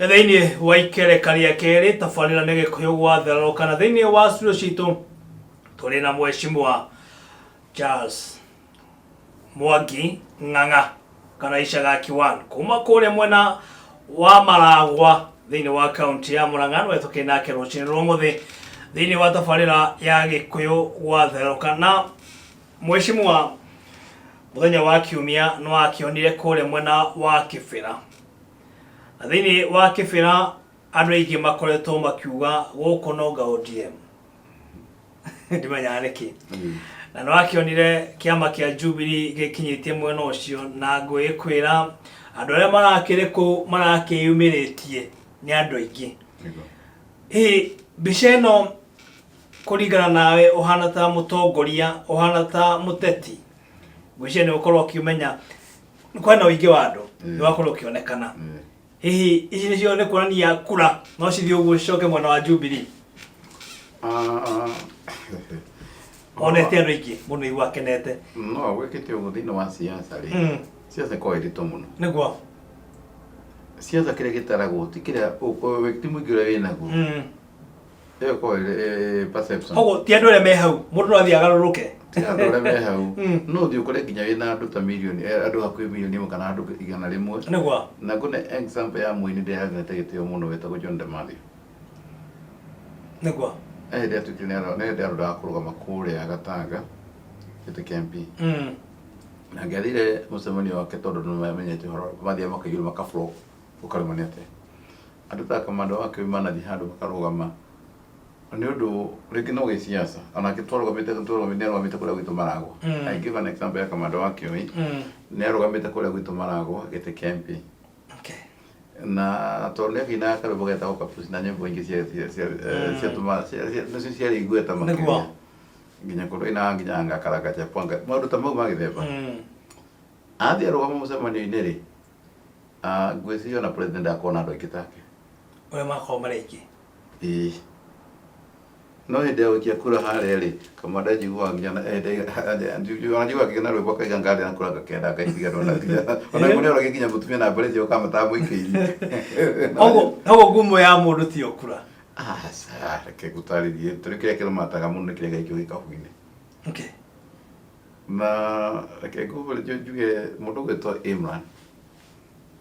Thĩinĩ wa ikereka rĩa kerĩ tabarĩra nĩ Gĩkũyũ gwatherũka, na thĩinĩ wa studio citũ tũrĩ na mheshimiwa Charles Mwangi Ng'ang'a kana Icagaki 1 kuma kũrĩa mwena wa Maragwa thĩinĩ wa kaunti ya Murang'a. Nĩwe tũkĩrĩ nake rũcinĩ rwa ũmũthĩ thĩinĩ wa tabarĩra ya Gĩkũyũ gwatherũka. Na mheshimiwa, mũthenya wa kiumia nĩ wakĩonire kũrĩa mwena wa Kĩbĩra, na thĩinĩ wa Kĩbĩra andũ aingĩ makoretwo makiuga gũkũ nonga ODM, ndimenyaga nĩkĩ, na nĩ wakĩonire kĩama kĩa Jubilee gĩkinyĩtie mwena ũcio, na ngwĩkwĩra andũ arĩa marakĩrĩ kũu marakĩyumĩrĩtie nĩ andũ aingĩ. Hihi mbica ĩno, kũringana nawe, ũhana ta mũtongoria, ũhana ta mũteti, ngwĩciria nĩ ũkorwo ũkĩmenya kwena ũingĩ wa andũ, nĩ wakorwo ũkĩonekana. Hihi ici nĩcio nĩ kuonania kura no cithiĩ ũguo cicoke mwena wa Jubilee? Ah, onete andũ aingĩ mũno igua akenete. No gwĩkĩte ũguo thĩinĩ wa siasa rĩ, siasa ĩkoragwo ĩritũ mũno. Siasa kĩrĩa gĩtaragwo ti kĩrĩa ti mũingĩ ũrĩa wĩnaguo. Ĩyo ĩkoragwo ĩrĩ perception. Koguo ti andũ arĩa me hau, mũndũ no athiĩ agarũrũke. Ti andũ arĩa me hau. No ũthiĩ ũkore nginya wĩna andũ ta mirioni, andũ hakuhĩ mirioni 1 kana andũ 100. Na ngũne example ya mũini ndĩheanĩte gĩtĩo mũno wĩtagwo John De Mathew. He hĩndĩ atuĩkire nĩ hĩndĩ arondaga kũrũgama kũrĩa Gatanga gĩtĩ kĩa MP. Na angĩathire mũcemanio wake, tondũ nĩ mamenyete ũhoro, mathiaga makaiyũra makablock, ũkaremwo nĩ atĩa. Andũ ta Kamande wa Kĩoi manathiĩ handũ makarũgama nĩ ũndũ rĩngĩ no gĩsiasa, onake twarũgamĩte twarũgamĩte nĩ arũgamĩte kũrĩa gwitũ Maragwa. I give an example ya Kamande wa Kĩoi, nĩ arũgamĩte kũrĩa gwitũ Maragwa gĩtĩ kĩa MP. Na tondũ nĩ akĩinaga karwĩmbo getagwo Kapusi na nyĩmbo ingĩ cia cia cia ciatũma nĩcio ciarĩ igweta makĩria, nginya kũndũ ainaga nginya ngakaranga chapwanga, maũndũ ta mau ma gĩthemba. Athiĩ arũgama mũcemanio-inĩ rĩ, ngwĩciria ona president akorwo na andũ aingĩ take. Ũrĩa makorwo marĩ aingĩ. Ĩĩ. No hĩndĩ ya gũikia kura harĩa rĩ, Kamanda njiguaga nginya njiguaga nginya na rwĩmbo akaiga ngarĩ na kura ngakenda ngaitiganwo na nginya ona ngũ nĩoragia nginya mũtumia na mbarĩ ciao kana matamũikĩirie. Koguo ngumo ya mũndũ tiyo kura. Aca, reke ngũtarĩrie, tondũ kĩrĩa kĩramataga mũno nĩ kĩrĩa gĩaikio gĩkabu-inĩ. Na reke ngũhũre njuge mũndũ ũgwĩtwo Imran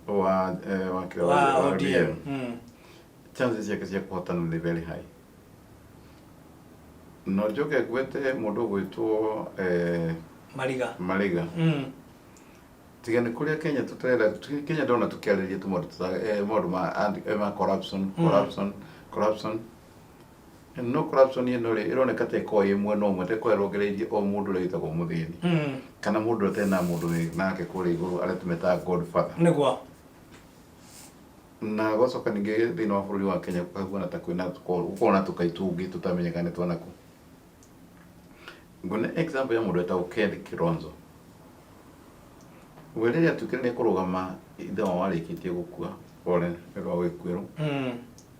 wa kĩrĩa wa wa ODM. ODM. Chances ciake cia kũhotana nĩ very high. No njoke ngwete mũndũ ũgwĩtwo Mariga. Mariga. Tiga nĩ kũrĩa Kenya tũtarenda, Kenya ndona tũkĩarĩria tũmaũndũ maũndũ ma corruption, corruption, corruption. No corruption ĩno rĩ, ĩroneka ta ĩkoragwo ĩ mwena ũmwe, ta ĩkoragwo ĩrongereirie o mũndũ ũrĩa wĩtagwo mũthĩni. Kana mũndũ ũrĩa ũtarĩ na mũndũ wĩ nake kũrĩa igũrũ, arĩa tũmetaga godfather. Na gwacoka ningĩ thĩinĩ wa bũrũri wa Kenya gũkahuana ta kwĩna gũkoragwo na tũkai tũngĩ tũtamenyekaga nĩ twana kũ. Ngũne example ya mũndũ wetagwo Ken Kilonzo. We rĩrĩa atuĩkire nĩ kũrũgama, ithe wao arĩkĩtie gũkua, pole nĩ ũndũ wa gũgĩkuĩrwo.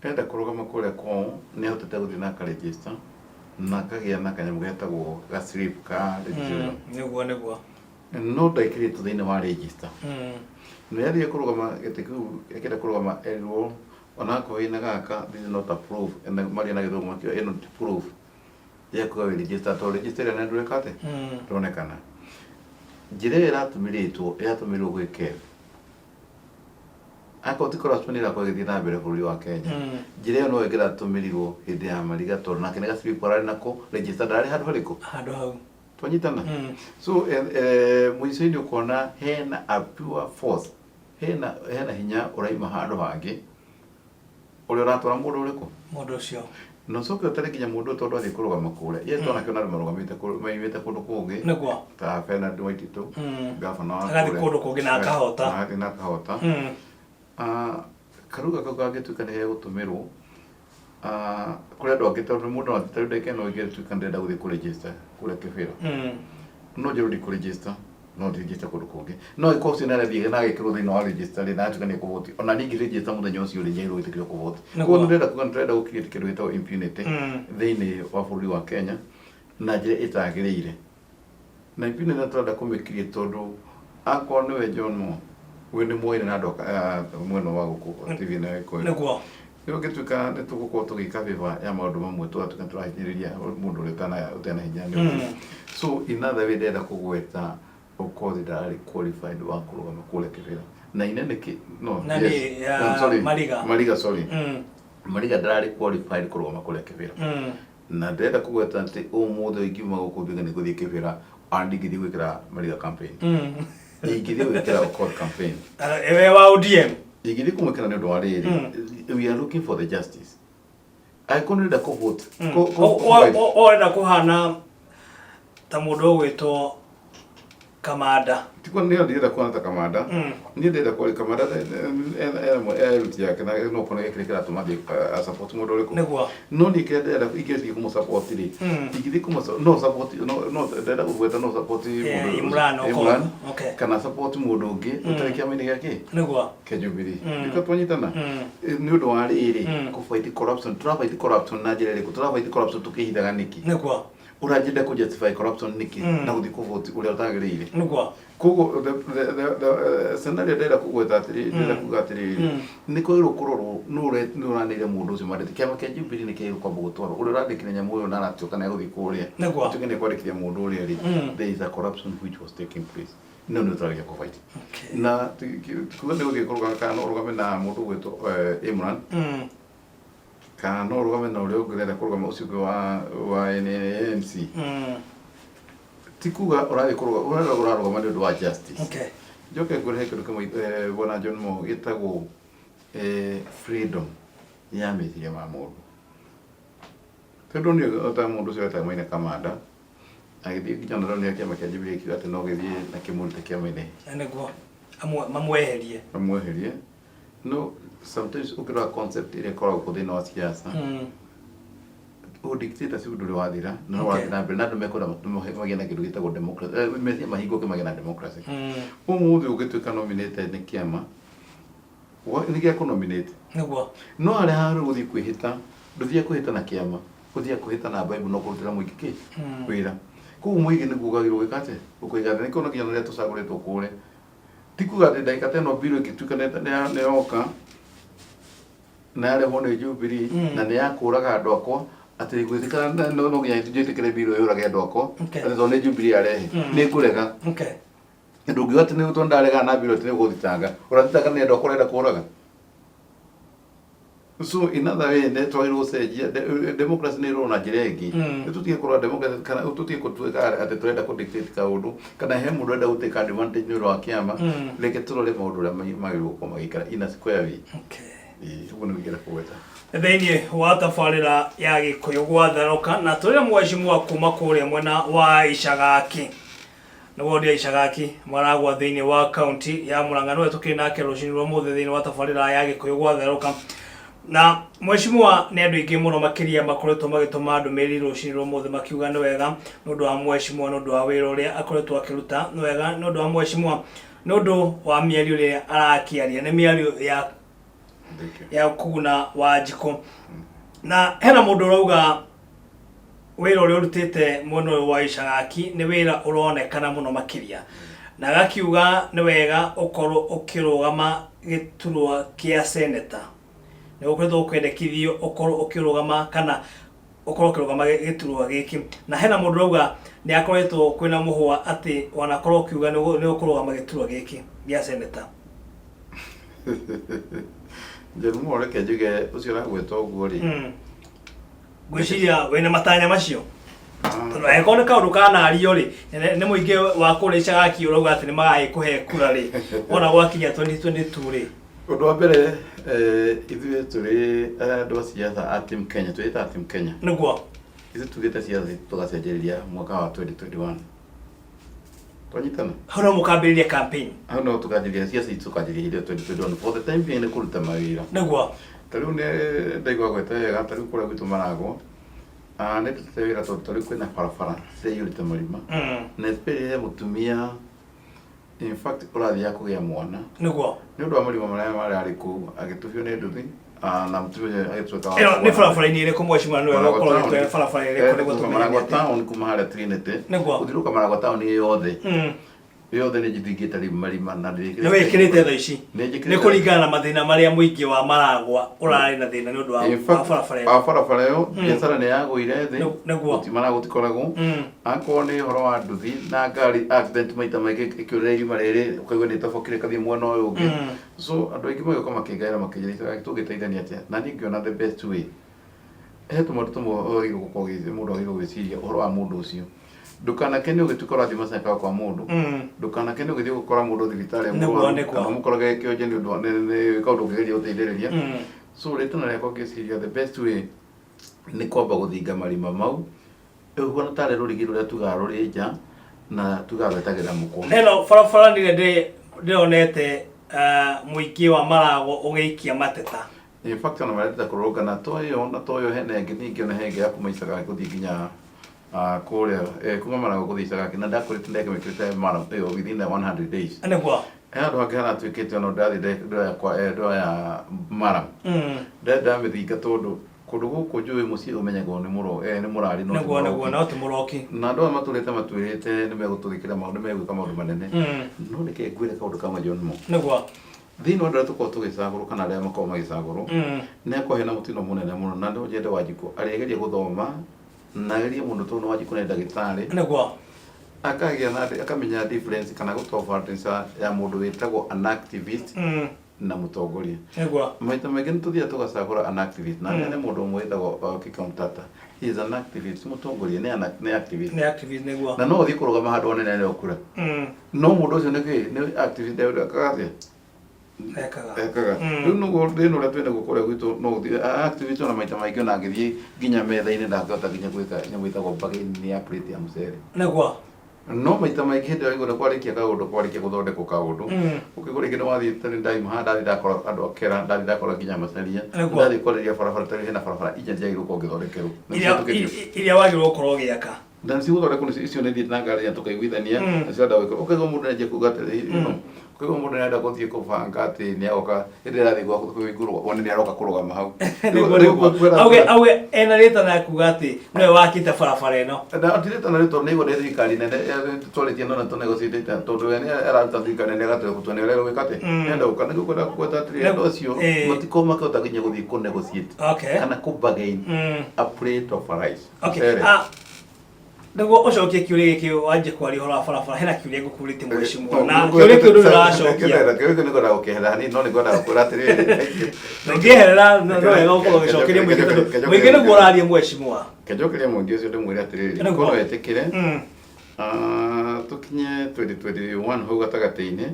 Enda kũrũgama kũrĩa kwao nĩ ahotete gũthiĩ na akaregister na akagĩa na kanyamũ getagwo ga slip ka registration. Nĩguo. No ndaikĩrĩtwo thĩinĩ wa register. Na yathiĩ kũrũgama gĩtĩ kĩu, akĩenda kũrũgama erirwo onakorwo wĩna gaka, this is not a proof, maria na Gĩthũngũ makiuga ĩno ti proof ya kuga wĩ register, tondũ register ĩrĩa nĩ ndũreka atĩa, ndũronekana. Njĩra ĩyo ĩratũmĩrĩtwo ĩratũmĩrwo gwĩ Kev. Akorwo ti corruption ĩrakorwo ĩgĩthiĩ na mbere bũrũri wa Kenya, njĩra ĩyo no ĩngĩratũmĩrirwo hĩndĩ ya Mariga, tondũ nake nĩ gacibiko ararĩ nako, register ndararĩ handũ harĩkũ? Handũ hau. Twanyitana? So mũico-inĩ ũkona hena a pure force, hena hinya ũraima handũ hangĩ ũrĩa ũratwara mũndũ ũrĩkũ? Mũndũ ũcio. Na ũcoke ũtare nginya mũndũ ũyũ, tondũ athiĩ kũrũgama kũrĩa, yes, twanakĩona andũ marũgamĩte maimĩte kũndũ kũngĩ. Ta Bernard Waititũ, gavana wa Agathiĩ kũrĩa. kũndũ kũngĩ na akahota. Na agathiĩ na akahota. Karuga kau kangĩtuĩka nĩ gegũtũmĩrwo kũrĩ andũ angĩ, tondũ mũndũ no athiĩ, ta rĩu ndagĩka ĩno ĩngĩtuĩka ndĩrenda gũthiĩ kũ-register kũrĩa Kĩbĩra. No njĩrwo ndi kũ-register, no ndi register kũndũ kũngĩ. No angĩkorwo ũcio nĩ arathiĩ na agekĩrwo thĩinĩ wa register rĩ, na atuĩka nĩ ekũvoti, ona niĩ ngĩ-register mũthenya ũcio rĩ, njagĩrĩirwo gwĩtĩkĩrio kũvoti. Koguo nĩ ndĩrenda kuga nĩ tũrenda gũ-create kĩndũ gĩtagwo impunity thĩinĩ wa bũrũri wa Kenya na njĩra ĩtagĩrĩire. Na impunity ĩno tũrenda kũmĩ-create tondũ akorwo nĩwe John Mo, We nĩ muoire na andũ mwena wa gũkũ TV na Gĩkũyũ. Nĩguo. Rĩu ũngĩtuĩka nĩ tũgũkorwo tũgĩka favor ya maũndũ mamwe, tũgatuĩka tũrahinyĩrĩria mũndũ ũrĩa ũtena hinya nĩ ũndũ. So in other way, ndĩrenda kũgweta Okoth ndararĩ qualified wa kũrũgama kũrĩa Kĩbĩra na inene kĩ no. Na nĩ, Yes. I'm sorry. Mariga. Mariga, sorry. Mariga ndararĩ qualified kũrũgama kũrĩa Kĩbĩra. Na ndĩrenda kũgweta atĩ ũmũthĩ ingiuma gũkũ njuge nĩ ngũthiĩ Kĩbĩra, ona ndingĩthiĩ gwĩkĩra Mariga campaign, ingĩthiĩ gwĩkĩra Okoth campaign. Ewe wa ODM. Ingĩthiĩ kũmwĩkĩra nĩ ũndũ wa rĩrĩ, we are looking for the justice. Angĩkorwo nĩ ũrenda kũ-vote Ũrenda kũhana ta mũndũ ũgwĩtwo Kamanda. Tiguo nĩ ndĩrenda kuona ta Kamanda. Niĩ ndĩrenda kuona Kamanda eruti yake na no kuona gĩkĩrĩ kĩratũma thiĩ a support mũndũ ũrĩkũ. No niĩ kĩrĩa ndĩrenda, ingĩthiĩ kũmũ support rĩ, ingĩthiĩ kũmũ no support no ndĩrenda kũgweta no support mũndũ Imran Okoth. Imran, kana support mũndũ ũngĩ ũtarĩ kĩama-inĩ gĩa kĩ kĩa Jubilee. Nĩkĩo twanyitana. Nĩ ũndũ wa rĩrĩ, kũ fight corruption, tũra fight corruption na njĩra ĩrĩkũ? Tũra fight corruption tũkĩhithaga nĩkĩ? Ũranjĩnda kũ justify corruption nĩkĩ na gũthiĩ kũ vote ũrĩa ũtagĩrĩire? Koguo the scenario ndĩrenda kũgweta atĩrĩrĩ, ndĩrenda kuga atĩrĩrĩ, nĩ kwagĩrĩirwo kũrorwo nũ ũraneire mũndũ ũcio mandate. Kĩama kĩa Jubilee nĩ kĩagĩrĩirwo kwamba gũtwarwo ũrĩa ũrandĩkire nyamũ ĩyo na aratuĩka nĩ egũthiĩ kũrĩa, atuĩke nĩ ekwandĩkithia mũndũ ũrĩa rĩ, there is a corruption which was taking place. No nĩ tũrageria kũ fight na kuga nĩ gũthiĩ kũrũgama kana no ũrũgame na mũndũ ũgwĩtwo Imran kana no ũrũgame na ũrĩa ũngĩ ũrenda kũrũgama, ũcio ũngĩ wa ANC. Ti kuga ũrathiĩ kũrũgama, ũrĩa ũrarũgama nĩ ũndũ wa justice. Njoke ngwĩre he kĩndũ kĩmwe, bwana John Mo, gĩtagwo freedom ya meciria ma mũndũ, tondũ nĩ ta mũndũ ũcio wetagwo Maina Kamanda agĩthiĩ nginya na rĩu kĩama kĩa Jubilee kiuga atĩ no gĩthiĩ na kĩmũrute kĩama-inĩ. Na nĩguo mamweherie. Mamweherie. No sometimes ũkĩrora concept ĩrĩa ĩkoragwo kuo thĩinĩ wa siasa, ũ dictatorship ndũrĩ wathira na no ũrathiĩ na mbere na andũ mekwenda magĩe na kĩndũ gĩtagwo democracy, meciria mahingũke magĩe na democracy. Ũmũthĩ ũngĩtuĩka nominated nĩ kĩama nĩ gĩa kũ-nominate, no harĩa harĩ gũthiĩ kwĩhĩta, ndũthiaga kwĩhĩta na kĩama, ũthiaga kwĩhĩta na Bible na ũkũrutĩra mũingĩ kĩ wĩra. Koguo mũingĩ nĩguo ũgagĩrwo gwĩka atĩa, ũkũiga thĩ. Nĩkĩo nginya rĩrĩa tũcagũrĩtwo kũrĩa, ti kuga atĩ ndagĩka ta ĩno bill ĩngĩtuĩka nĩ yoka na yarehwo nĩ Jubilee na nĩ ya kũraga andũ akwa, atĩ gwĩtĩkĩra no nginya njĩtĩkĩre bill yũrage andũ akwa atĩ tondũ nĩ Jubilee yarehe, nĩ ngũrega. Ndũngiuga atĩ nĩ tondũ ndaregana na bill atĩ nĩ ũgũthitanga, ũrathitanga nĩ andũ akwa ũrenda kũraga. So in other way, nĩ twagĩrĩirwo gũcenjia democracy, nĩ ĩrorwo na njĩra ĩngĩ. Nĩ tũtige kũrora democracy kana tũtige gũtuĩka atĩ tũrenda kũ dictate kaũndũ kana he mũndũ ũrenda gũ take advantage nĩ ũndũ wa kĩama. Reke tũrore maũndũ ũrĩa magĩrĩirwo gũkorwo magĩikara in a square way. Ĩĩ, ũguo nĩguo ingĩenda kũgweta. Thĩinĩ wa tabarĩra ya Gĩkũyũ Gwatherũka, na tũrĩ na mheshimiwa kuma kũrĩa mwena wa Icagaki, nĩ wodi ya Icagaki Maragwa thĩinĩ wa kaunti ya Murang'a. Nĩwe tũkĩrĩ nake rũcinĩ rwa mũthĩ thĩinĩ wa tabarĩra ya Gĩkũyũ Gwatherũka. Na mheshimiwa, nĩ andũ aingĩ mũno makĩria makoretwo magĩtũma ndũmĩrĩri rũcinĩ rwa mũthĩ makiuga nĩ wega nĩ ũndũ wa mheshimiwa, nĩ ũndũ wa wĩra ũrĩa akoretwo akĩruta, nĩ wega nĩ ũndũ wa mheshimiwa, nĩ ũndũ wa mĩario ĩrĩa arakĩaria, nĩ mĩario ya Thank you. ya kũguna Wanjikũ. Na hena mũndũ ũrauga wĩra ũrĩa ũrutĩte mwena ũyũ wa Icagaki nĩ wĩra ũronekana mũno makĩria, na agakiuga nĩ wega ũkorwo ũkĩrũgama gĩturwa kĩa seneta, nĩ gũkoretwo gũkĩendekithio ũkorwo ũkĩrũgama kana ũkorwo ũkĩrũgama gĩturwa gĩkĩ. Na hena mũndũ ũrauga nĩ akoretwo kwĩna mũhũa atĩ wanakorwo ũkiuga nĩ ũkũrũgama gĩturwa gĩkĩ gĩa seneta. Njerumo, reke njuge ũcio ũragweta ũguo rĩ, Ngwĩciria wĩna matanya macio, tondũ angĩkorwo nĩ kaũndũ kanario rĩ, nĩ mũingĩ wa kũrĩa Icagaki ũrauga atĩ nĩ magagĩkũhe kura rĩ, wona gwakinya 2022 rĩ. Ũndũ wa mbere, ithuĩ tũrĩ andũ a siasa a Team Kenya, twĩtaga Team Kenya. Ithuĩ tugĩte siasa citũ tũgacenjeria mwaka wa 2021. Twanyitana? Hau no mũkambĩrĩria campaign. Hau no tũkanjĩrĩria siasa citũ, tũkanjĩrĩria hĩndĩ ĩyo 2021. For the time being nĩ kũruta mawĩra. Ta rĩu nĩ ndaigua gweta wega, ta rĩu kũrĩa gwitũ Maragwa, nĩ ndutĩte wĩra tondũ ta rĩu kwĩna barabara ciraiyũrĩte marima. Na especially he mũtumia in fact ũrathiaga kũgĩa mwana nĩ ũndũ wa marima marĩa mararĩ kũu, agĩtubio nĩ nduthi, na mũtumia ũcio agĩtuĩka wa Ĩno nĩ kuona. barabara-inĩ ĩrĩkũ, mheshimiwa? Nĩ wega Maragwa ũkorwo town. ũgĩtwĩra barabara ĩrĩkũ nĩguo tũmenye Maragwa nĩ atĩa. Town kuma harĩa Trinity gũthiũrũrũka Maragwa town yothe. Yothe nĩ njithingĩte rĩu marima na Nĩ wĩkĩrĩte thaa ici? Nĩ njĩkĩrĩte. Nĩ kũringana na mathĩna marĩa mũingĩ wa Maragwa ũrarĩ na thĩna nĩ ũndũ wa In wa fact, barabara ĩno. wa barabara ĩyo biacara nĩ yagũire thĩ. Nĩguo. Mara gũtikoragwo akorwo nĩ ũhoro wa nduthi na ngari, accident maita maingĩ ĩkĩũrĩra irima rĩrĩ, ũkaigua nĩ ĩtobokire ĩkathiĩ mwena ũyũ ũngĩ. So andũ aingĩ magĩũka makĩngaĩra, makĩnjĩra Icagi tũngĩteithania atĩa, na niĩ ngĩona the best way he tũmaũndũ tũmwe wagĩrĩirwo gũkorwo mũndũ agĩrĩirwo gwĩciria ũhoro wa mũndũ ũcio. Ndũkanakene ũgĩtuĩka ũrathiĩ macakaya kwa mũndũ. Ndũkanakene ũgĩthiĩ gũkora mũndũ thibitarĩ mũrwaru, kana ũmũkorage kĩonje nĩ ũndũ nĩ kaũndũ ũngĩgeria gũteithĩrĩria. So rĩtana rĩakwa ngĩciria the best way nĩ kwamba gũthinga marima mau, ĩhuana tarĩ rũrigi rũrĩa tugaga rũrĩ nja na tugaga rwetagĩrĩra mũkwa. Ĩno barabara nĩrĩa ndĩronete mũingĩ wa Maragwa ũgĩikia mateta. In fact ona marendete kũrũrũngana to ĩyo na to ĩyo, hena ĩngĩ ningĩ, ona he ĩngĩ ya kuma Icagaki gũthiĩ nginya kũrĩa kuma Maragwa gũthiĩ Icagaki, na ndakoretwo ndekĩmĩkĩrĩte mara ĩyo within the 100 days. He handũ hangĩ haratuĩkĩte ona ndathi ndoya kwa ndoya mara ndamĩthinga tondũ kũndũ gũkũ njũĩ mũciĩ ũmenyagwo nĩ mũro nĩ mũrari no ti Nĩguo, mũroki. No ti mũroki. Na andũ aya matũrĩte matwĩrĩte nĩ megũtũgĩkĩra maũndũ, nĩ megwĩka maũndũ manene. No reke ngwĩre kaũndũ kamwe, John Mo. Thĩinĩ wa andũ arĩa tũkoragwo tũgĩcagũrwo kana arĩa makoragwo magĩcagũrwo, nĩ hakoragwo hena mũtino mũnene mũno, na no nyende Wanjikũ arĩgeria gũthoma na agerie mũno tondũ Wanjikũ nĩ ndagĩtarĩ. Akagĩa na akamenya difference kana gũtofautisha ya mũndũ wĩtagwo an activist na mũtongoria. Maita maingĩ nĩ tũthiaga tũgacagũra an activist na nĩ mũndũ ũmwe wĩtagwo Kika Mtata. He is an activist, ti mũtongoria, nĩ activist. Nĩ activist, nĩguo. Na no ũthiĩ kũrũgama handũ hanene nĩ ũkura. No mũndũ ũcio nĩ kĩ? Nĩ activist ekaga atĩa? Ekaga. Ekaga. Rĩu nĩguo thĩna ũrĩa twĩnaguo kũrĩa gwitũ, no ũthiĩ activist ona maita maingĩ ona angĩthiĩ nginya metha-inĩ ndangĩhota nginya gwĩka nyamũ ĩtagwo bargaining ya plate ya mũcere. No maita maingĩ hĩndĩ ĩrĩa waigua nĩ kwarĩkia kaũndũ, kwarĩkia gũthondekwo kaũndũ, ũkaigua rĩngĩ nĩ wathiĩ, tarĩ ndaima haha ndathiĩ ndakora andũ a Kera, ndathiĩ ndakora nginya Macharia, ndathiĩ kwarĩria barabara, tarĩ hena barabara inya njagĩrĩirwo gũkorwo ngĩthondekerwo. Na Iria nĩcihetũkĩtio. Iria wagĩrĩirwo gũkorwo ũgĩaka. Na nĩcigũthondekwo nĩcio icio nĩ thiĩte na ngari na tũkaiguithania, na cirenda gwĩkwo. Ũkaigua mũndũ nĩanjia kuga atĩrĩrĩ, ũkaigua mũndũ nĩarenda gũthiĩ kũbanga atĩ nĩagoka hĩndĩ ĩrĩa arathiĩ kũhingũrwo one nĩaroka kũrũgama hau. Nĩguo, Rĩu nĩguo. kwĩra- Auge ena rĩtana ya kuga atĩ nĩwe wakĩte barabara ĩno. Na ti rĩtana rĩu tondũ nĩaigua nĩ thirikari nene twarĩtie no nĩtũnegotiatĩte tondũ we nĩ araruta thirikari nene agatwĩra gũtua nĩ ũrĩa gwĩka atĩ nĩenda gũka nĩguo kwenda kũgweta atĩrĩrĩ, andũ acio matikoragwo makĩhota nginya gũthiĩ kũ negotiate kana kũ bargain a plate of rice. Mũcere. Ah, nĩguo ũcokie kĩũria gĩkĩ wanjie kwaria ũhoro wa barabara, hena kĩũria ngũkũrĩtie, mheshimiwa, na kĩũria kĩu ndũrĩ ũracokia. Kĩũria kĩu nĩngwenda gũkĩehera hanini, no nĩngwenda gũkwĩra atĩrĩrĩ. Ndũngĩeherera, no wega ũkorwo ũgĩcokeria mũingĩ tondũ mũingĩ nĩguo ũraria, mheshimiwa. Kenjokeria mũingĩ ũcio ndĩmwĩre atĩrĩrĩ, korwo etĩkĩre tũkinye 2021 hau gatagatĩ-inĩ,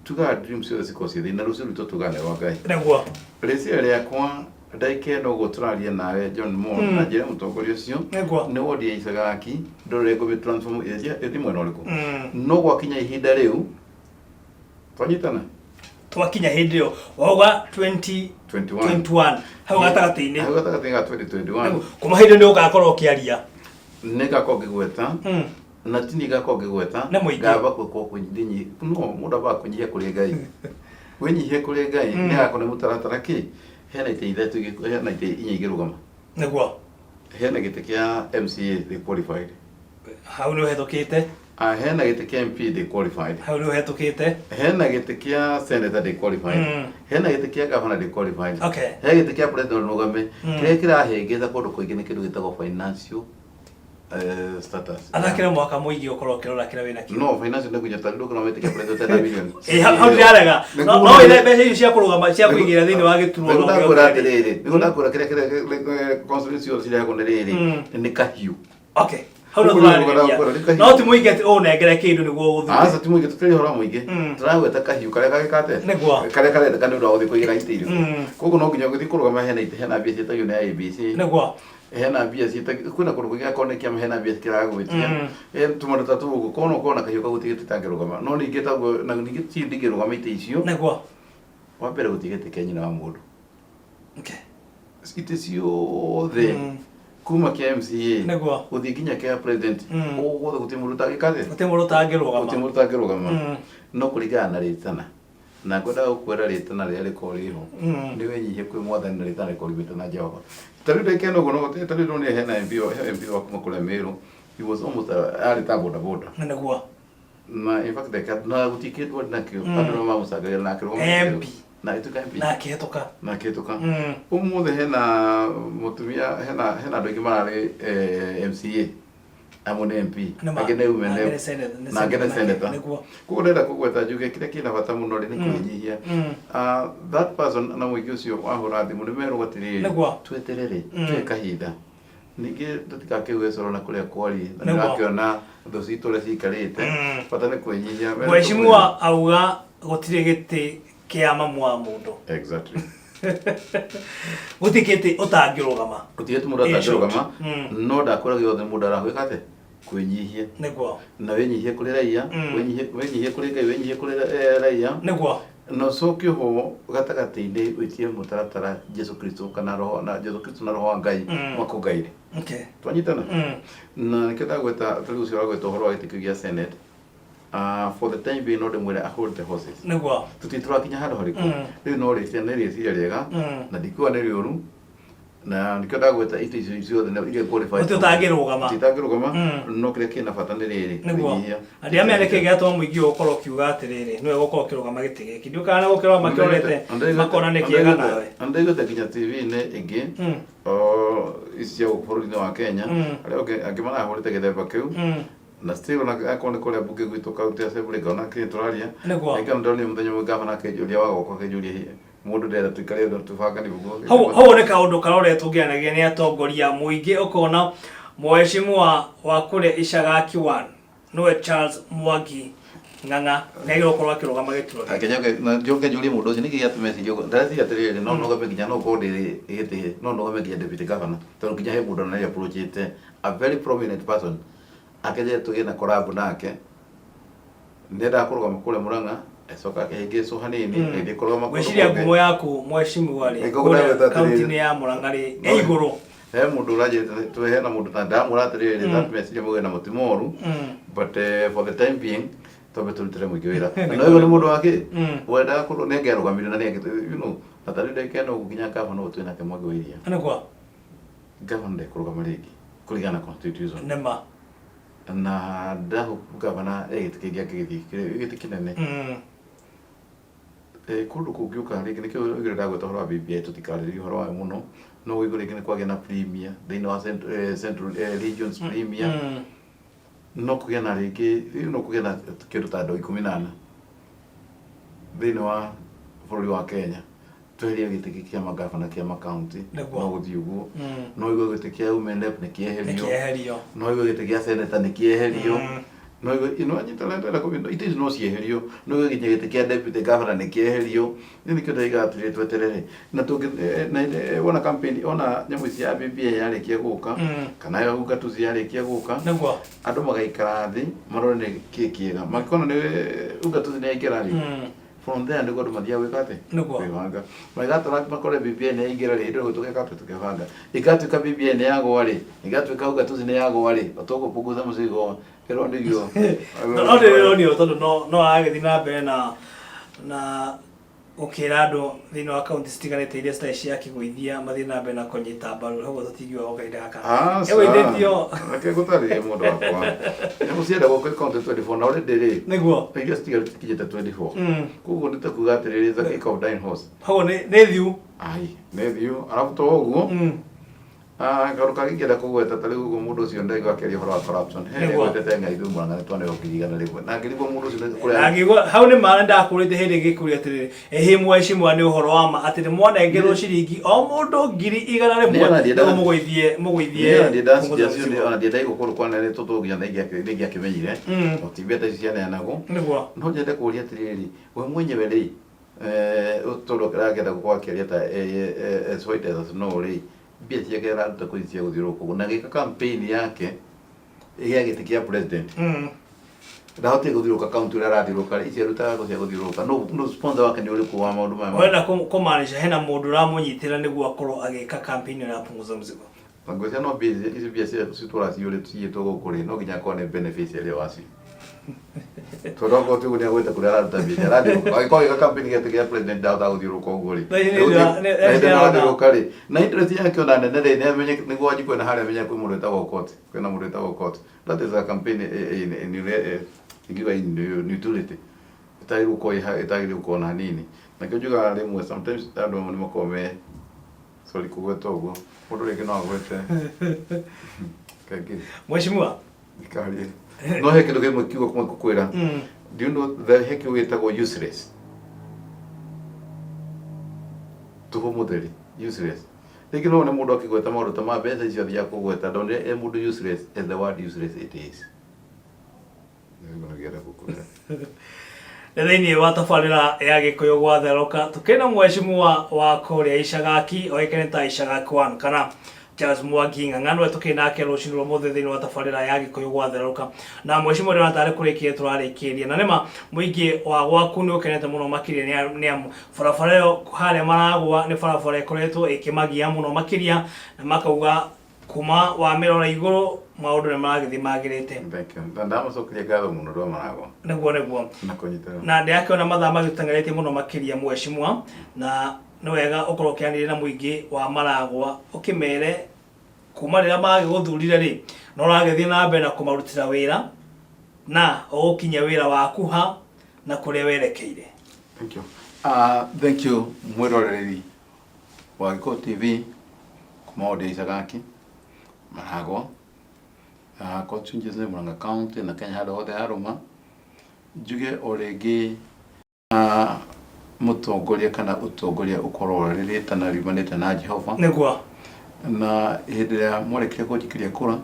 tugaga dream ciothe cikorwo ciĩ thĩinĩ na rũciũ rwitũ tugaga nĩ rwa Ngai. Rĩciria rĩakwa ndagĩka ĩno ũguo tũraria nawe, John Mo, na njĩre mũtongoria ũcio nĩ wondi ya Icagaki ndorere ngũmĩ transform ĩthiĩ mwena ũrĩkũ. No gwakinya ihinda rĩu twanyitana. Twakinya hĩndĩ ĩyo wauga 20 21. 21 hau gatagatĩ-inĩ. Hau gatagatĩ-inĩ ga 2021. Kuma hĩndĩ ĩyo nĩ ũgakorwo ũkĩaria. Nĩ ngakorwo ngĩgweta na ti niĩ ngakorwo ngĩgweta. Nĩ mũingĩ. Ngamba kũnyihia, no mũndũ ambaga kũnyihia kũrĩ Ngai, wĩnyihie kũrĩ Ngai nĩ agakorwo nĩ mũtaratara kĩ hena itĩ ithatũ hena itĩ inya igĩrũgama. Hena gĩtĩ kĩa MCA, they qualified. Hau nĩ ũhetũkĩte. Ah, hena gĩtĩ kĩa MP, they qualified. Hau nĩ ũhetũkĩte. Hena gĩtĩ kĩa senator, they qualified. Hena gĩtĩ kĩa governor, they qualified. He gĩtĩ kĩa president rũgame. Kĩrĩa kĩrahĩngĩca kũndũ kũingĩ nĩ kĩndũ gĩtagwo financial status. Athakĩra mwaka mũingĩ ũkorwo ũkĩrora kĩrĩa wĩnakĩo. No financial nĩ kunya tondũ ndũkĩra wĩtĩkia president na million. Ĩ, hau ndĩrarega. No wĩre mbeca icio cia kũrũgama cia kũigĩra thĩinĩ wa gĩturwa Nĩguo no ndakwĩra kĩongerere. atĩrĩrĩ, nĩguo ndakwĩra kĩrĩa constituency ciothe cirehagwo nĩ rĩrĩ, nĩ kahiũ. Okay, hau no Ũguo nĩguo tũrarĩrĩria. ndakwĩra, nĩ kahiũ. No ti mũingĩ atĩ ũnengere kĩndũ nĩguo ũthure. Aca, ti mũingĩ, tũtirĩ ũhoro mũingĩ. Tũragweta kahiũ karĩa gagĩka atĩa? Karĩa karendeka nĩ ũndũ wa gũthiĩ kũigĩra itĩ irĩkũ. Koguo no nginya ũgĩthiĩ kũrũgama hena itĩ, hena mbia ciĩtagio nĩ IEBC. Hena mbia ciĩtagio kwĩna kũndũ kũingĩ akorwo nĩ kĩama hena mbia kĩragwĩtia. Tũmaũndũ ta tũu ũguo. Koguo no ũkorwo na kahiũ kau gũtirĩ gĩtĩ itangĩrũgama. No ningĩ taguo na ningĩ ti ndingĩrũgama itĩ icio. Wa mbere gũtirĩ gĩtĩ kĩa nyina wa mũndũ. Itĩ ciothe kuma kĩa MCA gũthiĩ nginya kĩa president, guothe gũtirĩ mũndũ ũtangĩka atĩa? Gũtirĩ mũndũ ũtangĩrũgama. Gũtirĩ mũndũ ũtangĩrũgama. No kũringana na rĩtana, na ngwendaga gũkwĩra rĩtana rĩrĩa rĩkoragwo rĩho nĩ wĩnyihie kwĩ mwathani na rĩtana rĩkorwo riumĩte na Jehova. Ta rĩu ndagĩka ĩno ũguo no ta rĩu ndonire hena MP wa kuma kũrĩa Meru, he was almost arĩ ta boda boda. Na in fact na gũtirĩ kĩndũ arĩ nakĩo. Andũ nĩ mamũcangagĩra na akĩrũgama MP. Na ĩtuĩka MP. Na akĩhetũka. Na akĩhĩtũka. Ũmũthĩ hena mũtumia, hena andũ aingĩ mararĩ MCA, amwe nĩ MP. Nĩ ma. Angĩ nĩ women Angĩ rep, nĩ senator, nĩ na angĩ nĩ senator. Senator. Koguo ndĩrenda kũgweta njuge kĩrĩa kĩna bata mũno rĩ nĩ kwĩnyihia. Ah, that person na mũingĩ ũcio wahũra thimũ nĩ merwo atĩrĩrĩ, tweterere, tuhe kahinda. Ningĩ tũtikakĩgue coro na kũrĩa kwariĩ na nĩũrakĩona thũ citũ ũrĩa cikarĩte. Bata nĩ kwĩnyihia. Mheshimiwa auga gũtirĩ gĩtĩ kĩa mamu wa mũndũ. Exactly. Gũtirĩ gĩtĩ ũtangĩrũgama. Gũtirĩ gĩtĩ mũndũ In short. atangĩrũgama. No ndakwĩra gĩothe mũndũ arahwĩka atĩa? Kwĩnyihia. Na wĩnyihie kũrĩ raia, wĩnyihie kũrĩ Ngai, wĩnyihie kũrĩ raia. Na ũcoke ho gatagatĩ-inĩ wĩtie mũtaratara Jesu Kristo kana roho na Jesu Kristo na roho wa Ngai makũgaire. Twanyitana? Na nĩkĩo ndagweta tarĩu ũcio ũragweta ũhoro wa gĩtĩ kĩu gĩa Senate. For the time being no ndĩmwĩre a hold the horses. Tũtirĩ tũrakinya handũ harĩkũ. Rĩu no rĩciria nĩ rĩciria rĩega na ndikuga nĩ rĩũru na nĩkĩo ndagweta itĩ icio ciothe iria qualified. Gũtirĩ ũtangĩrũgama. Gũtirĩ ũtangĩrũgama. No kĩrĩa kĩna bata nĩ rĩrĩ, kwĩnyihia. Na ndiramenya nĩkĩ gĩatũma mũingĩ ũyũ ũkorwo ũkiuga atĩrĩrĩ, nĩwe ũgũkorwo ũkĩrũgama gĩtĩ gĩkĩ. Ndiũĩ kana nĩ gũkĩrora makĩrorete makona nĩ kĩega nawe. Ndaiguĩte nginya TV-inĩ ĩngĩ o ici cia gũkũ bũrũri-inĩ wa Kenya, arĩa angĩ marahũrĩte gĩthemba kĩu na still ona akorwo nĩ kũrĩa mbunge gwitũ county assembly ngona kĩĩ tũraria. Nĩkĩo ndonire mũthenya ũmwe gavana akĩnjũria wa gwakwa akĩnjũria mũndũ ndĩrenda tũikare ũndũ tũbangane ũguo. Hau nĩ kaũndũ karoretwo ngĩanagia nĩ atongoria mũingĩ ũkona mheshimiwa wa kũrĩa Icagaki 1 nĩwe Charles Mwangi Ng'ang'a nĩagĩrĩirwo gũkorwo akĩrũgama gĩturwa gĩkĩ. Reke njoke na njoke njũrie mũndũ ũcio nĩkĩ gĩatũma ecirie ũguo. Ndareciria atĩrĩrĩ, no nũgame nginya no ngorwo ndĩ gĩtĩ, no nũgame nginya deputy governor tondũ nginya he mũndũ ona nĩ approachĩte a very prominent person akĩnjĩra tũgĩe na collab nake. Nĩendaga kũrũgama kũrĩa Mũrang'a acoka akĩhĩngĩcwo hanini agĩthiĩ kũrũgama kũndũ Ngwĩciria kũngĩ. ngumo yaku mheshimiwa rĩ Nĩkĩo kũrĩa ndagweta atĩrĩrĩ. kaunti-inĩ ya Mũrang'a rĩ ĩ igũrũ. He mũndũ ũranjĩrĩte tũ hena mũndũ ta ndamwĩra atĩrĩrĩ, that meciria mauge namo ti moru, but for the time being twambe tũrutĩre mũingĩ wĩra. Na nĩwaigua nĩ mũndũ wa kĩ wendaga kũrũ nĩ angĩarũgamire na nĩ angĩ na tarĩu ndagĩka ĩno ũguo nginya gavana ũyũ twĩ nake Mwangi wa Iria. Gavana ndekũrũgama rĩngĩ kũringana na constitution. Nĩma. Na ndahu gavana e gĩtĩ kĩngĩ angĩgĩthiĩ gĩtĩ kĩnene. Kũndũ kũngĩũka rĩngĩ nĩkĩo ũiguire ndagweta ũhoro wa BBI tũtikarĩrĩrie ũhoro wayo mũno no ũigue rĩngĩ nĩ kwagĩa na premier thĩinĩ wa central regions premier. No kũgĩe na rĩngĩ rĩu no kũgĩe na kĩndũ ta andũ 14 thĩinĩ wa bũrũri wa Kenya tweherie gĩtĩ gĩkĩ kĩa magavana kĩa makaunti. No gũthiĩ ũguo. No ũigue gĩtĩ kĩa women rep nĩ kĩeherio. Nĩ kĩeherio. No ũigue gĩtĩ gĩa senator nĩ kĩeherio. No ũigue no anyita ndĩrenda kũmenya itĩ ici no cieherio. No ũigue nginya gĩtĩ kĩa deputy governor nĩ kĩeherio. Niĩ nĩkĩo ndĩraiga atĩrĩrĩ tweterere na tũngĩ na wona campaign ona nyamũ ici ya BBI yarĩkia gũka kana ya ugatuzi yarĩkia gũka andũ magaikara thĩ marore nĩ kĩ kĩega mangĩkona nĩ ugatuzi nĩ yaingĩra rĩ, from there nĩguo andũ mathiaga gwĩka atĩ Nĩguo. Kwĩbanga magĩgatũra makore BBI nĩ yaingĩra rĩ, hĩndĩ ĩyo tũgeka atĩ tũkebanga ĩgatuĩka BBI nĩ yagwa rĩ, ĩgatuĩka ugatuzi nĩ yagwa rĩ, tũgũpunguza mũcigo ĩro nĩguo. No ndĩronio tondũ no aragĩthiĩ na mbere na gũkĩra andũ thĩinĩ wa kaunti citiganĩte iria citarĩ cia kĩgũithia mathiĩ na mbere na kũnyita mbaru koguo tũtingiuga gwa kahinda gaka. Aca. Ĩgũithĩtio. Reke ngũtarĩrie mũndũ wakwa. Nyamũ ciendagwo kwĩ kaunti 24 na already rĩ iria citigarĩte cikinyĩte 24. Koguo nĩ ta kuga atĩrĩrĩ, it's a cake of dying horse. Koguo nĩ thiu. Ai, nĩ thiu. Arabu to ũguo, Ah, kaũndũ kangĩ ingĩenda kũgweta ta rĩu ũguo mũndũ ũcio ndaigua akĩaria ũhoro wa corruption. He nĩagwetete Ngai ithuĩ Mũrang'a nĩtwaneo 100,000 na ngĩrigwo mũndũ ũcio nĩ kũrĩa Na ngĩigua hau nĩ ma ndakũrĩte hĩndĩ ngĩkũria atĩrĩrĩ, ĩhĩ mheshimiwa nĩ ũhoro wa ma atĩ nĩ mwanengerwo ciringi o mũndũ 100,000 Niĩ ona ndiendaga nĩguo mũgũithie mũgũithie Niĩ ona ndiendaga kũgũtha acio mũcigo. ona ndiendaga gũkorwo kwana nĩ tondũ nginya nĩingĩakĩmenyire. O ti mbia ta icio cianeanagwo. No nyende kũria atĩrĩrĩ, we mwenyewe rĩ, tondũ arakĩenda gũkorwo akĩaria ta as white as snow rĩ, mbia ciake araruta kũ cia gũthiũrũrũka ũguo na agĩka campaign yake ya gĩtĩ kĩa president ndahotire gũthiũrũrũka kaunti ũrĩa arathiũrũrũka rĩ, icio arutaga kũ cia gũthiũrũrũka? No sponsor wake nĩ ũrĩkũ wa maũndũ maya? Ũrenda kũmaanisha hena mũndũ ũramũnyitĩra nĩguo akorwo agĩka campaign ĩyo ya punguza mzigo? Na ngwĩciria no mbia ici mbia citũra ciũrĩ ciyĩtwo gũkũ rĩ, no nginya akorwo nĩ beneficiary wacio tondũ okorwo ti ũguo nĩagwĩte kũrĩa araruta mbia icio arathiũrũrũka angĩkorwo agĩka campaign gĩtĩ kĩa president ndahota gũthiũrũrũka ũguo rĩ. Na hĩndĩ ĩrĩa- Na hĩndĩ ĩrĩa arathiũrũrũka rĩ na interest yake ona nene rĩ nĩamenye nĩguo wanji kwĩna harĩa amenye kwĩ mũndũ wĩtagwo Okot, kwĩna mũndũ wĩtagwo Okot. That is a campaign in Ingiuga neutrality ĩtagĩrĩirwo gũkorwo ĩtagĩrĩirwo gũkorwo na hanini. Na kĩo njugaga rĩmwe sometimes andũ amwe nĩ makoragwo me, sorry kũgweta ũguo, mũndũ rĩngĩ no agwete kaingĩ. Mheshimiwa. Ndikarie. No he kĩndũ kĩmwe kiugo kĩmwe ngũkwĩra. Do you know that he kiugo gĩtagwo useless? Tũhũ mũtheri, useless. Rĩngĩ no wone mũndũ akĩgweta maũndũ ta ma mbeca icio athiaga kũgweta, ndonire e mũndũ useless as the word useless it is. Nĩ thĩinĩ wa tabarĩra ya Gĩkũyũ gwa Therũka tũkĩrĩ na mheshimiwa wa kũrĩa Icagaki oĩkaine ta Icagaki One kana Charles Mwangi Ng'ang'a nĩwe tũkĩrĩ nake rũcinĩ rwa ũmũthĩ thĩinĩ wa tabarĩra ya Gĩkũyũ gwa Therũka. Na mheshimiwa ndĩrona tarĩ kũrĩkia tũrarĩkĩria, na nĩma mũingĩ wa gwaku nĩ ũkenete mũno makĩria nĩ amu barabara ĩyo harĩa maragwa nĩ barabara ĩkoretwo ĩkĩmagia mũno makĩria, na makauga kuma wamĩrora igũrũ maũndũ nĩ maragĩthiĩ magĩrĩte. Thank you. Na ndamũcokeria ngatho mũno ndwa maragwa. Nĩguo nĩguo. Na kũnyitĩrĩra. Na ndĩrakĩona mathaa magĩtũteng'eretie mũno makĩria mheshimiwa, na nĩ wega ũkorwo ũkĩaranĩria na mũingĩ wa Maragwa ũkĩmere kuma rĩrĩa magĩgũthurire rĩ, no ũragĩthiĩ na mbere na kũmarutĩra wĩra na ũgũkinyia wĩra waku ha na kũrĩa werekeire. Thank you. Thank you mwĩroreri wa Gĩkũyũ TV kuma ward ya Icagaki, Maragwa, constituency Murang'a County na Kenya handũ hothe harũma. Njuge o rĩngĩ mũtongoria kana ũtongoria ũkoragwo rĩrĩtana riumanĩte na Jehova. Nĩguo. Na hĩndĩ ĩrĩa mwarekirie kũnjikĩria kura,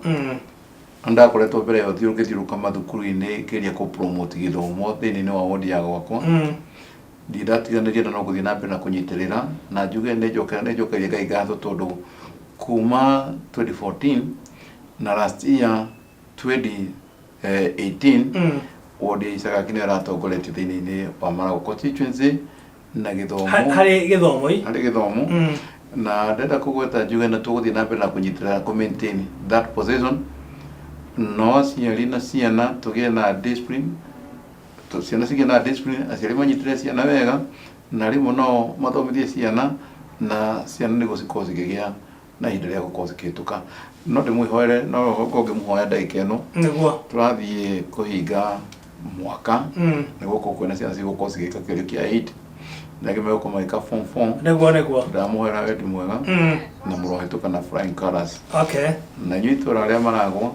nĩ ndakoretwo mbere ĩyo ngĩthiũrũrũka mathukuru-inĩ ngĩgeria kũ promote gĩthomo thĩinĩ wa ward ya gwakwa. Ndirĩ ndatiganĩria na no ngũthiĩ na mbere na kũnyitĩrĩra na njuge nĩ njokerie Ngai ngatho tondũ kuma 2014 na last year 2018 ward ya Icagaki nĩyo ĩratongoretie thĩinĩ wa Maragwa constituency na gĩthomo. Harĩ gĩthomo i? Harĩ gĩthomo. Na ndĩrenda kũgweta njuge nĩ tũgũthiĩ na mbere na kũnyitĩrĩra kũ maintain that position, no aciari na ciana tũgĩe na discipline, ciana cigĩe na discipline, aciari manyitĩrĩre ciana wega, na arimũ nao mathomithie ciana, na ciana nĩguo cikorwo cikĩgĩa na ihinda rĩa gũkorwo cikĩhĩtũka. No ndĩmwĩhoere, no ngorwo ngĩmũhoya ndagĩka ĩno. Nĩguo. Tũrathiĩ kũhinga mwaka, nĩ gũkorwo kwĩna ciana cigũkorwo cigĩka kĩgerio kĩa 8, na angĩ megũkorwo magĩka form 4. Nĩguo nĩguo. Ndamũhoera wendi mwega, na mũrohĩtũka na flying colours. Na inyuĩ itũra rĩa Maragwa,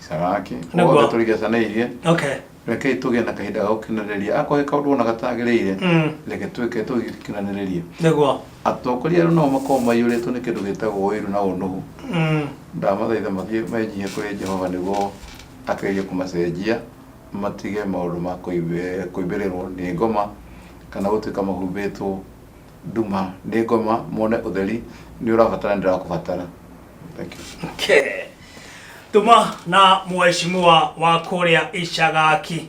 Icagaki, Nĩguo. othe tũrigacanĩirie. Rekei tũgĩe na kahinda ga gũkenanĩria. Akorwo he kaũndũ wona gatagĩrĩire, reke twĩke tũgĩkenanĩrĩrie. Atongoria arĩa nao makoragwo maiyũrĩtwo nĩ kĩndũ gĩtagwo ũiru na ũnũhu. Ndamathaitha mathiĩ menyihie kũrĩ Jehova nĩguo akĩgerie kũmacenjia matige maũndũ ma kũimbĩrĩrwo nĩ ngoma kana gũtuĩka mahumbĩtwo nduma nĩ ngoma, mone ũtheri nĩ ũrabatara nĩ ndĩrakũbatara. Thank you. Okay. Tuma na mheshimiwa wa kũrĩa Icagaki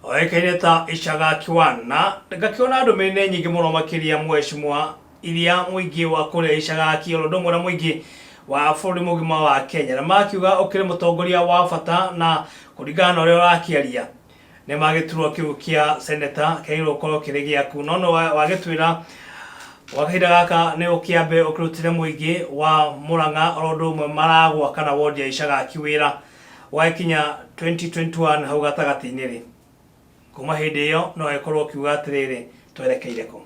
oĩkaine ta Icagaki One, na ngakĩona ndũmĩrĩri nĩ nyingĩ mũno makĩria mheshimiwa iria mũingĩ wa kũrĩa Icagaki oro ũndũ ũmwe na mũingĩ wa bũrũri mũgima wa Kenya, na makiuga ũkĩrĩ mũtongoria wa bata na kũringana na ũrĩa ũrakĩaria nĩ magĩturwa kĩu kĩa seneta kĩagĩrĩirwo gũkorwo kĩrĩ gĩaku, no no wagĩtwĩra gwa kahinda gaka nĩ ũkĩambe ũkĩrutĩre mũingĩ wa Murang'a oro ũndũ ũmwe Maragwa kana ward ya Icagaki wĩra wagĩkinya 2021 hau gatagatĩ-inĩ rĩ, kuma hĩndĩ ĩyo no ĩkorwo ũkiuga atĩrĩrĩ twerekeire kũ.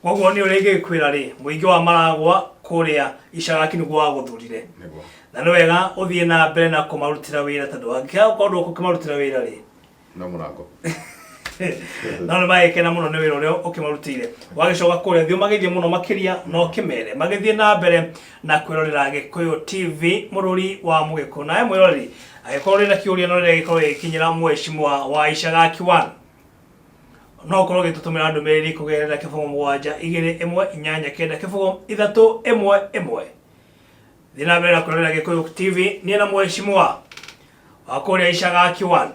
Koguo nĩ ũrĩa ingĩkwĩra rĩ, mũingĩ wa Maragwa kũrĩa Icagaki nĩguo wagũthurire. Nĩguo. Na nĩ wega ũthiĩ na mbere na kũmarutĩra wĩra tondũ angĩaga gũkorwo ndũkũmarutĩra wĩra rĩ, No mũrango. No nĩ magĩkena mũno nĩ wĩra ũrĩa ũkĩmarutĩire. Wagĩcoka kũrĩa thiĩ ũmageithie mũno makĩria na ũkĩmere magĩthiĩ na mbere na kwĩrorera Gĩkũyũ TV mũrũri wa Mũgĩkũyũ. Nawe mwĩroreri angĩkorwo ũrĩ na kĩũria no rĩrĩa gĩkorwo gĩgĩkinyĩra mheshimiwa wa Icagaki One, no ũkorwo ũgĩtũtũmĩra ndũmĩrĩri kũgerera 0 7 2 1 8 9 0 3 1 1. Thiĩ na mbere na kwĩrorera Gĩkũyũ TV niĩ na mheshimiwa wa kũrĩa Icagaki One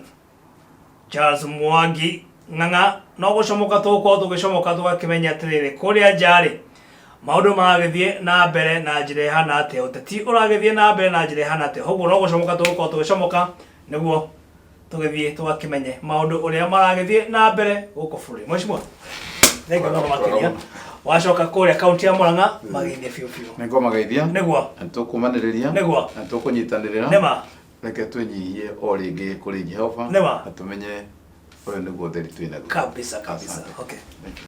Charles Mwangi Ng'ang'a, no gũcomoka tũgũkorwo tũgĩcomoka tũgakĩmenya atĩrĩrĩ kũrĩa nja rĩ maũndũ maragĩthiĩ na mbere na njĩra ĩhana atĩa, ũteti ũragĩthiĩ na mbere na njĩra ĩhana atĩa. Ũguo no gũcomoka tũgũkorwo tũgĩcomoka nĩguo tũgĩthiĩ tũgakĩmenye maũndũ ũrĩa maragĩthiĩ na mbere gũkũ bũrũri. Mheshimiwa, thengiũ mũno makĩria. Wacoka kũrĩa kaunti ya Murang'a mageithie biũ biũ. Nĩ ngũmageithia. Nĩguo. Na nĩtũkũmanĩrĩria. Nĩguo. Na nĩtũkũnyitanĩrĩra. Nĩma. Reke twĩnyihie o rĩngĩ kũrĩ Jehova Nĩ ma. na tũmenye ũyũ nĩguo ũtheri twĩ naguo. Kabisa kabisa. Asante. Okay. Thank you.